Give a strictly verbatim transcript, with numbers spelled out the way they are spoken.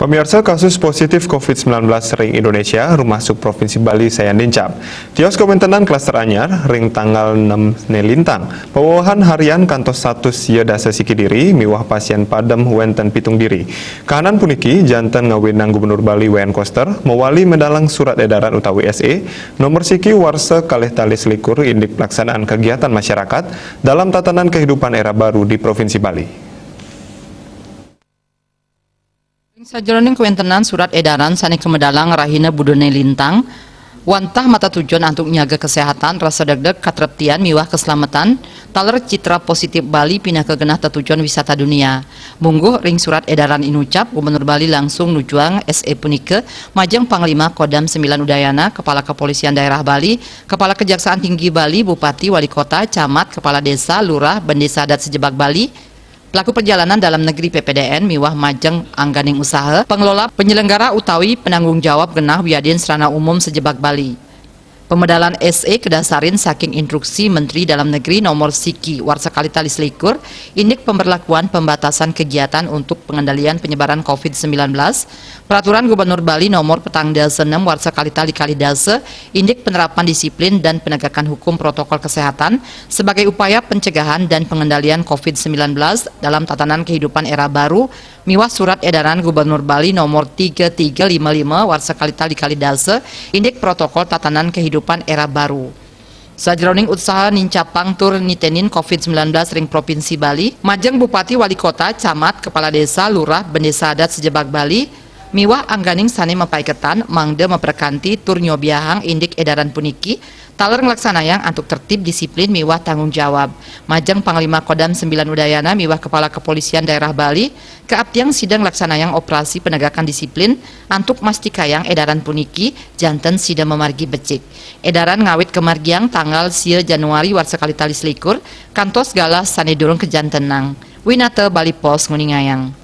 Pamiarsa, kasus positif covid sembilan belas ring Indonesia, rumasuk Provinsi Bali sayan nincap. Tios kawéntenan klaster anyar ring tanggal enam Nelintang. Pawewehan harian kantos satus sia dasa siki diri miwah pasién padem wénten pitung diri. Kahanan puniki janten ngawinang Gubernur Bali Wayan Koster mawali medalang surat edaran utawi S E nomor siki warsa kalih tali selikur indik pelaksanaan kegiatan masyarakat dalam tatanan kehidupan era baru di Provinsi Bali. Ring sajeroning kawéntenan surat edaran sané kamedalang rahina Buda Nelintang, wantah matatujon antuk nyaga kesehatan, rasa degdeg, katreptian miwah keselamatan, taler citra positif Bali pinaka genah tetujon wisata dunia. Mungguh ring surat edaran inucap, Gubernur Bali langsung nujuang S E punika majeng Panglima Kodam sembilan Udayana, Kepala Kepolisian Daerah Bali, Kepala Kejaksaan Tinggi Bali, Bupati, Wali Kota, Camat, Kepala Desa, Lurah, Bendesa Adat sejebag Bali, pelaku perjalanan dalam negeri P P D N miwah majeng angganing usaha, pengelola, penyelenggara utawi penanggung jawab genah wiadin sarana umum sejebag Bali. Pemedalan S E kadasarin saking Instruksi Menteri Dalam Negeri nomor siki warsa kalih tali selikur, indik pemberlakuan pembatasan kegiatan untuk pengendalian penyebaran covid sembilan belas, Peraturan Gubernur Bali nomor petang dasa enem warsa kalih tali kalih dasa, indik penerapan disiplin dan penegakan hukum protokol kesehatan sebagai upaya pencegahan dan pengendalian covid sembilan belas dalam tatanan kehidupan era baru, miwah surat edaran Gubernur Bali nomor tiga tiga lima lima warsa kalih tali kalih dasa, indik protokol tatanan kehidupan era baru. Sajeroning usaha nincapang tur nitenin covid sembilan belas ring Provinsi Bali, majeng Bupati, Wali Kota, Camat, Kepala Desa, Lurah, Bendesa Adat sejebag Bali, miwah angganing sané mapaiketan mangda maprekanti tur nyobiahang indik edaran puniki, taler nglaksanayang antuk tertib, disiplin miwah tanggung jawab. Majeng Panglima Kodam sembilan Udayana miwah Kepala Kepolisian Daerah Bali, kaaptiang sida nglaksanayang operasi penegakan disiplin antuk mastikayang edaran puniki janten sida mamargi becik. Edaran ngawit kamargiang tanggal sia Januari warsa kalih tali selikur, kantos galah sané durung kajantenang. Winata Bali Post nguningayang.